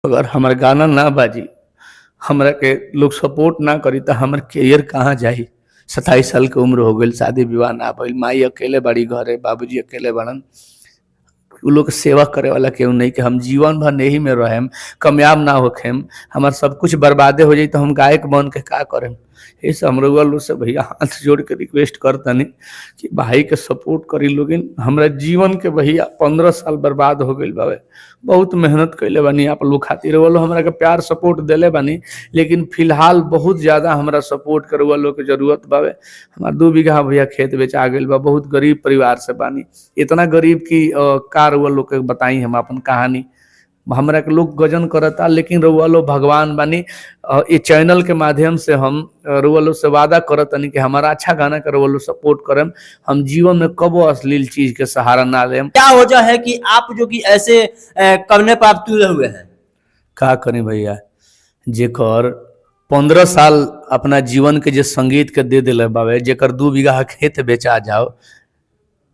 अगर हमर गाना ना बाजी, हमरा के लोग सपोर्ट ना करी त हमर करियर कहाँ जाई। 27 साल के उम्र हो गईल, शादी विवाह ना भइल, माई अकेले बाड़ी घरे, बाबूजी अकेले बाड़न। उ लोग के सेवा करे वाला केहू नहीं कि हम जीवन भर एही में रहेम, कामयाब ना होखेम, हमार सब कुछ बर्बादे हो जाई त हम गायक बन के का करेम। एही से हम रउआ लोग से भैया हाथ जोड़ के रिक्वेस्ट करतानी कि भाई के सपोर्ट करी लोगिन। हमरा जीवन के भैया 15 साल बर्बाद हो गईल बावे। बहुत मेहनत कइले बानी आप लोग खातिर, रउआ लोग हमरा के प्यार सपोर्ट देले बानी, लेकिन फिलहाल बहुत ज़्यादा हमरा सपोर्ट के रउआ लोग के जरूरत बावे। हमार 2 बीघा भैया खेत बेचा गईल बा, बहुत गरीब परिवार से बानी, इतना गरीब कि का रउआ लोग के बताई हम अपन कहानी। हमरा के लोग गजन करता, लेकिन रउआ लोग भगवान बानी। ये चैनल के माध्यम से हम रउआ लोग से वादा करतनी कि हमारा अच्छा गाना के रउआ लोग सपोर्ट करम। हम जीवन में कबो अश्लील चीज के सहारा ना लेम। क्या वजह है कि आप जो कि ऐसे करने पर आप तुले हुए हैं? का करें भैया, जेकर 15 साल अपना जीवन के जे संगीत के दे दिले बावे, जेकर 2 बीघा खेत बेचा जाओ,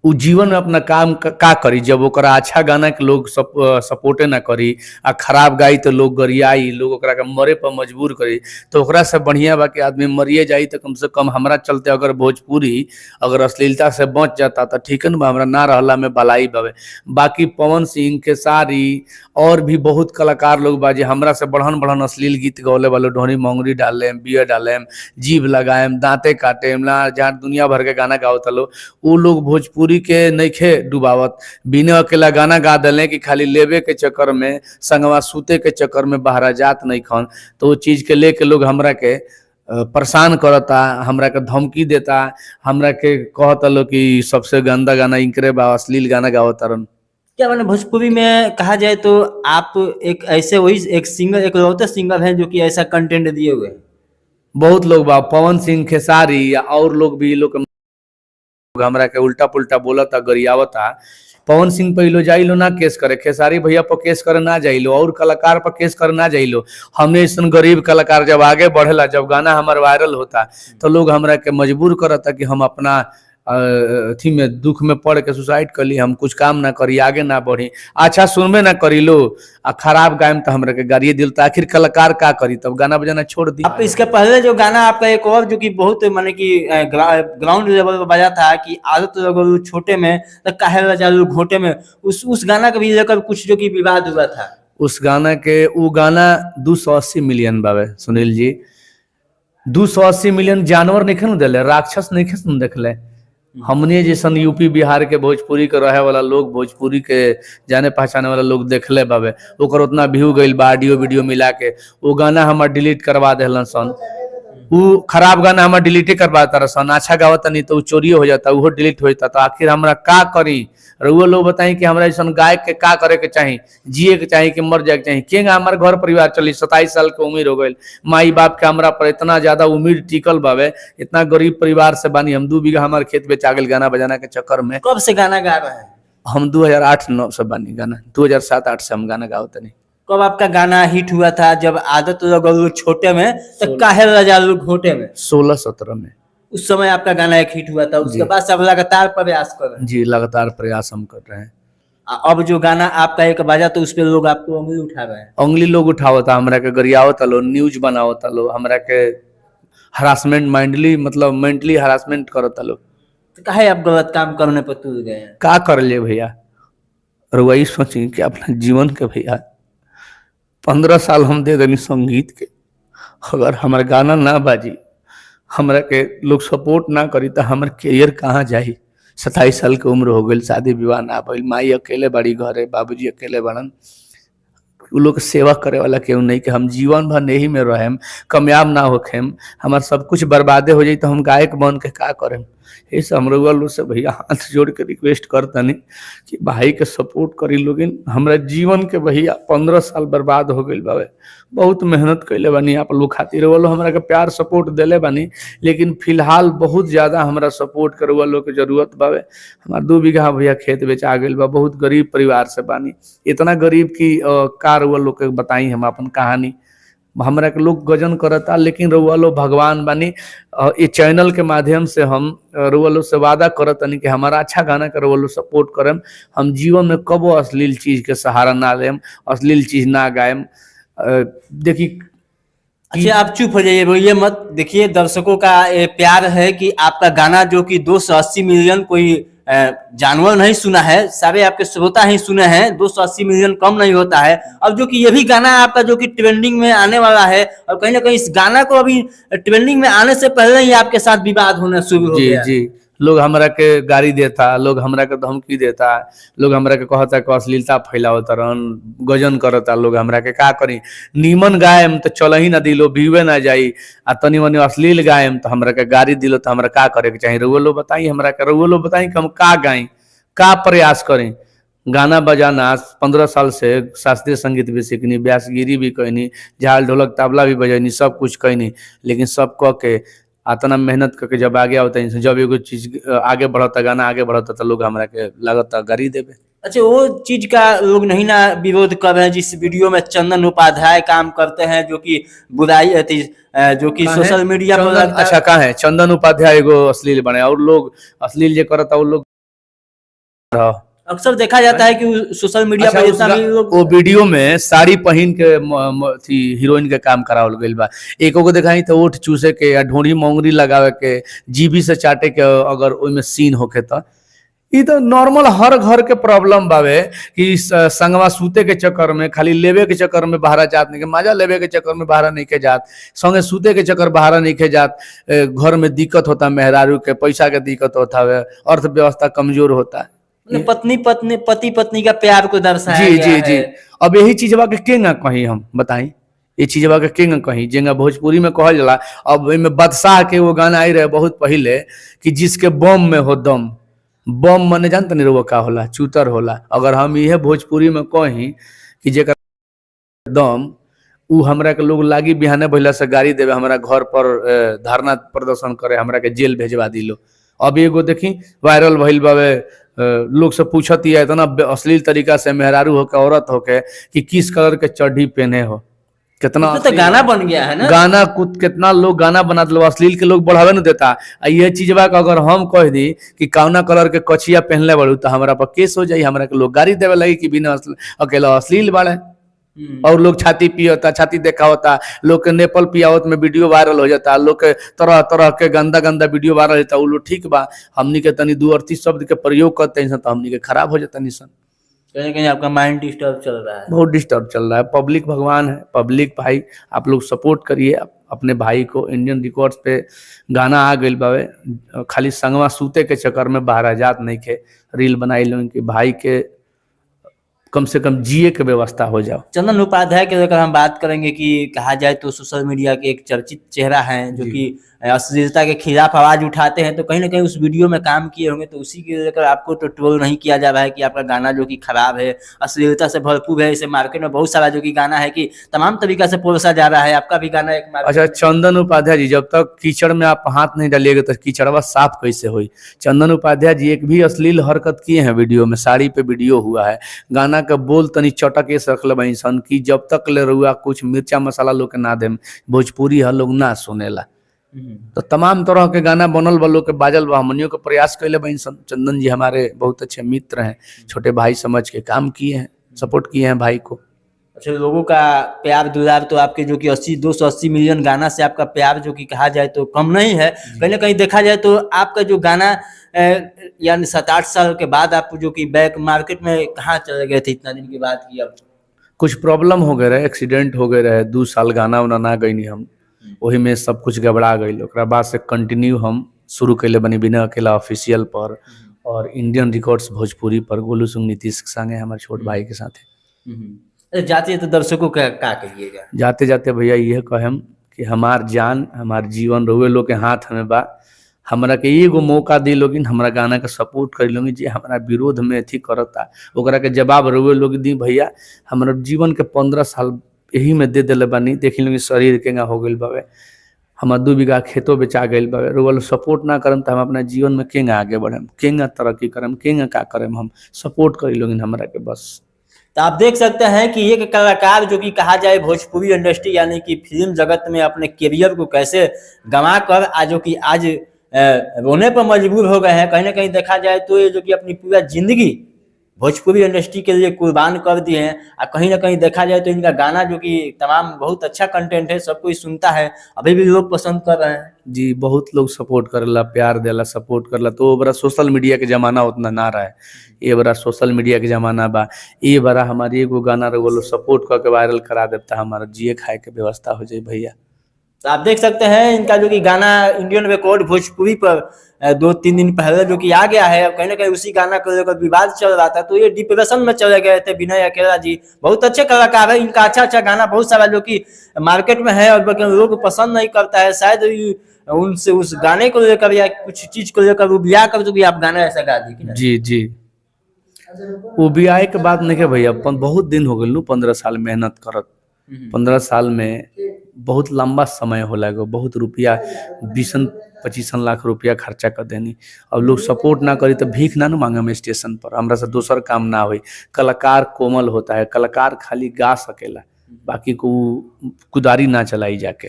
उ जीवन में अपना काम का करी जब ओकरा अच्छा गाना के लोग सपोर्टे ना करी आ खराब गाई तो लोग गरियाई, लोग ओकरा के मरे पर मजबूर करी, तो ओकरा से बढ़िया बा कि आदमी मरिए जाई तो कम से कम हमरा चलते अगर भोजपुरी अगर अश्लीलता से बच जाता तो ठीक है ना, हमरा ना रहला में भलाई बावे। बाकी पवन सिंह, खेसारी और भी बहुत कलाकार लोग बा जे हमरा से बढ़न बढ़न अश्लील गीत गौले वाले, ढोरी मोंगरी डालेम, बियर डालेम, जीभ लगाएम, दांते काटेम, ना जहाँ दुनिया भर के गाना गावत लो, उ लोग भोजपुरी के नइखे डुबावत। बिना अकेला गाना गा दिले कि खाली लेबे के चक्कर में, संगवा सूते के चक्कर में बहरा जात नहीं खन, तो वो चीज़ के लेके लोग हमरा के परेशान करता, हमरा के धमकी देता, हमरा के कहता लोग कि सबसे गंदा गाना इनकरे बा, अश्लील गाना गावतारन। क्या मैंने भोजपुरी में कहा जाए तो आप एक ऐसे वही एक सिंगर, एक लौते सिंगर हैं जो कि ऐसा कंटेंट दिए हुए हैं। बहुत लोग बा, पवन सिंह, खेसारी या और लोग भी लोग हमरा के उल्टा पुल्टा बोलता, गरियावता। पवन सिंह पहलो जाइलो ना केस करे, खेसारी भैया पर केस करे ना जाइलो, और कलाकार पर केस करे ना जाइलो। हमने ऐसा गरीब कलाकार जब आगे बढ़ेला, जब गाना हमार वायरल होता तो लोग हमरा के मजबूर करता कि हम अपना अथी में दुख में पड़ के सुसाइड कर ली, हम कुछ काम ना करी, आगे ना बढ़ी, अच्छा सुनबे ना करी लो आ खराब गायम तो हमरा के गाड़िए दिल, तो आखिर कलाकार का करी, तब गाना बजाना छोड़ दी। आप इसके पहले जो गाना आपका एक और जो कि बहुत माने कि ग्राउंड लेवल पर बजा था कि आदत लगल छोटे में तो काहे लजालू घोटे में, उस गाना के भी लेकर कुछ जो कि विवाद हुआ था। उस गाना के, वो गाना 280 मिलियन बावे सुनील जी, 280 मिलियन जानवर नहीं न दिले, राक्षस नहीं न देखले। हमने जैसन यूपी बिहार के भोजपुरी के रहे वाला लोग, भोजपुरी के जाने पहचाने वाला लोग देखले बावे, ओकर उतना व्यू गइल बा, ऑडियो वीडियो मिला के वो गाना हमार डिलीट करवा देहलन सन। उ खराब गाना हमार डिलीटे करवा तारा सन, अच्छा गावत नहीं तो उ चोरी हो जाता, उहो डिलीट हो जाता। तो आखिर हमरा का करी, रउआ लोग बताई कि हमरा ऐसा गायक के का करे के चाही, जिए के चाही कि मर जाए के चाही? केंगा हमार घर परिवार चली, 27 साल के उम्र हो गई, माई बाप के हमरा पर इतना ज्यादा उम्मीद टिकल बावे, इतना गरीब परिवार से बानी हम, 2 बीघा हमार खेत बेचा गेल गाना बजाना के चक्कर में। कब से गाना गा रहे हैं? हम 2008-9 से बानी गाना, 2007-8 से हम गाना गावत नहीं। कब आपका गाना हिट हुआ था? जब आदत लगल छोटे में तो काहे लजालू घोटे में? 16-17 में उस समय आपका गाना एक हिट हुआ था, उसके बाद से अब लगातार प्रयास कर रहे हैं। जी, लगातार प्रयास हम कर रहे हैं। अब जो गाना आपका एक बजा तो उस पे लोग आपको उंगली उठा रहे हैं। उंगली लोग उठावता, हमरा के गरियावता लो, न्यूज बनावता लो, हमरा के हरासमेंट माइंडली मतलब मेंटली हरासमेंट करता लो। तो काहे आप गलत काम करने पर तुल गए हैं? का कर ले भैया, रउआ ई सोची कि अपना जीवन के भैया 15 साल हम दे देनी संगीत के, अगर हमार गाना ना बाजी, हमरा के लोग सपोर्ट ना करी तो हमर करियर कहाँ जाई। 27 साल के उम्र हो गई, शादी विवाह ना भइल, माई अकेले बाड़ी घरे, बाबूजी अकेले बाड़न, उ लोग के सेवा करे वाला केहू नहीं कि हम जीवन भर एही में रहेम, कामयाब ना होखेम, हमार सब कुछ बर्बादे हो जाई तो हम गायक बन के का करेम। एही से हम रउआ लोग से भैया हाथ जोड़ के रिक्वेस्ट करतनी कि भाई के सपोर्ट करी लोगिन। हमरा जीवन के भैया 15 साल बर्बाद हो गईल बावे, बहुत मेहनत कइले बानी आप लोग खातिर, रउआ लोग हमरा के प्यार सपोर्ट देले बानी, लेकिन फिलहाल बहुत ज़्यादा हमरा सपोर्ट के रउआ लोग के जरूरत बावे। हमार 2 बीघा भैया खेत बेचा गईल बा, बहुत गरीब परिवार से बानी, इतना गरीब कि का रउआ लोग के बताई हम अपन कहानी। हमरा के लोग गजन करता, लेकिन रउआ लोग भगवान बानी। ये चैनल के माध्यम से हम रउआ लोग से वादा करतनी कि हमारा अच्छा गाना के रउआ लोग सपोर्ट करम। हम जीवन में कबो अश्लील चीज के सहारा ना लेम, अश्लील चीज ना गाएम। देखी। अच्छा, आप चुप हो जाइए, बोलिए मत। देखिए, दर्शकों का ये प्यार है कि आपका गाना जो कि 280 मिलियन कोई जानवर नहीं सुना है, सारे आपके श्रोता ही सुने हैं। 280 मिलियन कम नहीं होता है। अब जो कि ये भी गाना आपका जो कि ट्रेंडिंग में आने वाला है और कहीं ना कहीं इस गाना को अभी ट्रेंडिंग में आने से पहले ही आपके साथ विवाद होना शुरू हो जी गया। जी, लोग हमरा के गाली देता, लोग हमरा के धमकी देता, लोग हमरा के कहता कि अश्लीलता फैलावता रहन, गजन करता लोग हमरा के। का करी, नीमन गायम तो चल ही ना दिलो, व्यूए ना जाई, आ तनी मनी अश्लील गायम तो हमरा के गाली दिलो, तो हमरा का करे के चाही? रउआ लोग बताई हमरा के, रउआ लोग बताई कि हम का गाई, का प्रयास करी। गाना बजाना 15 साल से शास्त्रीय संगीत भी सीखनी, व्यासगिरी भी कैनी, झाल ढोलक तबला भी बजैनी, सब कुछ कैनी, लेकिन सब कह के अतना मेहनत करके जब आगे आवता इंसान, जब एगो चीज आगे बढ़ता, गाना आगे बढ़ता, तो लोग हमरा के लगता गारी देवे। अच्छा, वो चीज का लोग नहीं ना विरोध कर रहे हैं जिस वीडियो में चंदन उपाध्याय काम करते हैं, जो कि बुराई अथी जो कि कहाँ है? सोशल मीडिया पर चंदन, अच्छा कहाँ है चंदन उपाध्याय? एगो अश्लील बने और लोग अश्लील जे करता वो लोग रह। अक्सर देखा जाता है कि सोशल मीडिया अच्छा, पर उस जितना भी लोग वो वीडियो में साड़ी पहिन के अथी हीरोइन के काम करावल गइल बा। एको को देखाई तो ओठ चूसे के या ढोरी मोंगरी लगावे के, जीभी से चाटे के अगर ओइमे सीन होखे त ई तो नॉर्मल हर घर के प्रॉब्लम बावे कि संगवा सूते के चक्कर में, खाली लेवे के चक्कर में बाहरा जात नहीं के, मजा लेवे के चक्कर में बाहरा नहीं के जात, संगे सूते के चक्कर बाहरा नहीं के जात। घर में दिक्कत होता, मेहरारू के पैसा के दिक्कत होता है, अर्थव्यवस्था कमजोर होता है। मतलब पत्नी पत्नी पति पत्नी का प्यार को दर्शाया जी गया जी है। जी, अब यही चीजवा के केंगा कही हम बताई, ये चीजवा के केंगा कही जेंगा भोजपुरी में कहल जाला। अब एमे बादशाह के वो गाना आई रहे बहुत पहिले कि जिसके बम में हो दम, बम मने जानते नहीं रहुआ का होला, चूतर होला। अगर हम इहे भोजपुरी में कही कि जेकर दम, उ हमरा के लोग लागी बिहाने भइला से गाड़ी देवे, हमरा घर पर धरना प्रदर्शन करे, हमरा के जेल भेजवा दिलो। अब एगो देखी वायरल भइल बावे, लोग से पूछत ही इतना अश्लील तरीका से मेहरारू होके, औरत होके कि किस कलर के चड्ढी पहने हो, कितना इसमें तो गाना बन गया है ना। गाना कुछ कितना लोग गाना बना दिल, अश्लील के लोग बढ़ावे न देता। आ ये चीजवा के अगर हम कह दी कि कौना कलर के कछिया पहनले बाड़ू तो हमरा पर केस हो जाई, हमरा के लोग गाड़ी देवे लगी कि बिना अकेला अश्लील बाड़े। और लोग छाती पियता, छाती देखावता, लोग के नेपाल पियावत में वीडियो वायरल हो जाता, लोग के तरह तरह के गंदा गंदा वीडियो वायरल होता। उ लोग ठीक बा, हमनी के तनी दू अर्थी शब्द के प्रयोग करते हैं तो हमनी के खराब हो जाता निसन। कहीं ना कहीं आपका माइंड डिस्टर्ब चल रहा है। बहुत डिस्टर्ब चल रहा है। पब्लिक भगवान है, पब्लिक भाई आप लोग सपोर्ट करिए अपने भाई को। इंडियन रिकॉर्ड्स पे गाना आ गइल बावे, खाली संगवा सूते के चक्कर में बाहर जात नहीं के रील बनाई लो कि भाई के कम से कम जिए के व्यवस्था हो जाओ। चंदन उपाध्याय के अगर हम बात करेंगे कि कहा जाए तो सोशल मीडिया के एक चर्चित चेहरा हैं जो कि अश्लीलता के खिलाफ आवाज उठाते हैं, तो कहीं ना कहीं उस वीडियो में काम किए होंगे, तो उसी के लेकर आपको तो ट्रोल नहीं किया जा रहा है कि आपका गाना जो कि खराब है, अश्लीलता से भरपूर है। इसे मार्केट में बहुत सारा जो कि गाना है कि तमाम तरीका से परोसा जा रहा है, आपका भी गाना एक मार्केट। अच्छा, चंदन उपाध्याय जी, जब तक कीचड़ में आप हाथ नहीं डालिएगा तो कीचड़वा साफ कैसे हुई? चंदन उपाध्याय जी एक भी अश्लील हरकत किए हैं वीडियो में? साड़ी पे वीडियो हुआ है, गाना का बोल तनी चटक के रखले बनी सन कि जब तक ले रुआ कुछ मिर्चा मसाला लोग के ना देम, भोजपुरी है लोग ना सुनेला। तो तमाम तरह के गाना बनल बा, लोग के बाजल बा, हमनियों के प्रयास कैले बनी सन। चंदन जी हमारे बहुत अच्छे मित्र हैं, छोटे भाई समझ के काम किए हैं, सपोर्ट किए हैं भाई को। अच्छा, लोगों का प्यार दुलार तो आपके जो कि 280 मिलियन गाना से आपका प्यार जो कि कहा जाए तो कम नहीं है। कहीं ना कहीं देखा जाए तो आपका जो गाना यानी 7-8 साल के बाद आप जो कि बैक मार्केट में कहाँ चले गए थे इतना दिन के बाद कि अब कुछ प्रॉब्लम हो गए रहे, एक्सीडेंट हो गए रहे, 2 साल गाना उना ना गईनी हम, वही में सब कुछ गड़बड़ा गई। ओकरा बाद से कंटिन्यू हम शुरू कैले बनी बिना अकेला ऑफिशियल पर और इंडियन रिकॉर्ड्स भोजपुरी पर गोलू सिंह नीतीश के संगे, हमारे छोट भाई के साथ। जाते जाते दर्शकों का क्या कहिएगा? जाते जाते भैया यह कहम कि हमार जान हमार जीवन रोवे लोग के हाथ में बा, हमरा के एगो मौका दी लोगिन, हमरा गाना के सपोर्ट करी लोगिन, जे हमरा विरोध में अथी करता ओकरा के जवाब रोवे लोग दी। भैया हमरा जीवन के 15 साल यही में दे दिले बानी, देखी लोगिन शरीर केंगा हो गइल बावे, हमार 2 बीघा खेतो बेचा गइल बावे। रोवा लोग सपोर्ट ना करम तो हम अपना जीवन में केंगा आगे बढ़म, केंगा तरक्की करम, केंगा का करम, हम सपोर्ट करी लोगिन हमरा के बस। तो आप देख सकते हैं कि एक कलाकार जो कि कहा जाए भोजपुरी इंडस्ट्री यानी कि फिल्म जगत में अपने करियर को कैसे गंवा कर आज जो कि आज रोने पर मजबूर हो गए हैं। कहीं ना कहीं देखा जाए तो ये जो कि अपनी पूरा जिंदगी भोजपुरी इंडस्ट्री के लिए कुर्बान कर दिए हैं। और कहीं ना कहीं देखा जाए तो इनका गाना जो कि तमाम बहुत अच्छा कंटेंट है, सब कोई सुनता है, अभी भी लोग पसंद कर रहे हैं। जी, बहुत लोग सपोर्ट करेला, प्यार देला, सपोर्ट करेला। तो वो बड़ा सोशल मीडिया के जमाना उतना ना रहे, ये बड़ा सोशल मीडिया के जमाना बा। ये बड़ा हमारी एगो गाना रउआ लोग सपोर्ट करके वायरल करा देता, हमारा जिए खाए के व्यवस्था हो जाए भैया। तो आप देख सकते हैं इनका जो कि गाना इंडियन रिकॉर्ड भोजपुरी पर 2-3 दिन पहले जो कि आ गया है। अब कहीं ना कहीं उसी गाना को लेकर विवाद चल रहा था, तो ये डिप्रेशन में चले गए थे विनय अकेला जी। बहुत अच्छे कलाकार है, इनका अच्छा अच्छा गाना बहुत सारा जो कि मार्केट में है और बाकी लोग पसंद नहीं करता है। शायद उनसे उस गाने को लेकर या कुछ चीज को लेकर वो ब्याह कर जो आप गाना ऐसा गा दी कि ना? जी जी, वो बियाह के बाद नहीं के भैया, बहुत दिन हो गए, 15 साल मेहनत करत। 15 साल में बहुत लंबा समय होला एगो, बहुत रुपया 20-25 लाख रुपया खर्चा कर देनी। अब लोग सपोर्ट ना करी तो भीख ना न मांगे हम स्टेशन पर, हमरा से दोसर काम ना होई। कलाकार कोमल होता है, कलाकार खाली गा सकेला, बाकी को कुदारी ना चलाई जाके।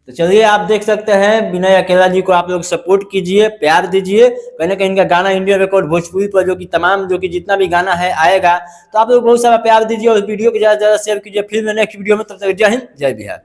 तो चलिए आप देख सकते हैं विनय अकेला जी को आप लोग सपोर्ट कीजिए, प्यार दीजिए। कहीं ना कहीं इनका गाना इंडियन रिकॉर्ड भोजपुरी पर जो कि तमाम जो कि जितना भी गाना है आएगा, तो आप लोग बहुत सारा प्यार दीजिए और वीडियो को ज़्यादा से ज़्यादा शेयर कीजिए। फिर मैं नेक्स्ट वीडियो में, तब तक जय हिंद, जय बिहार।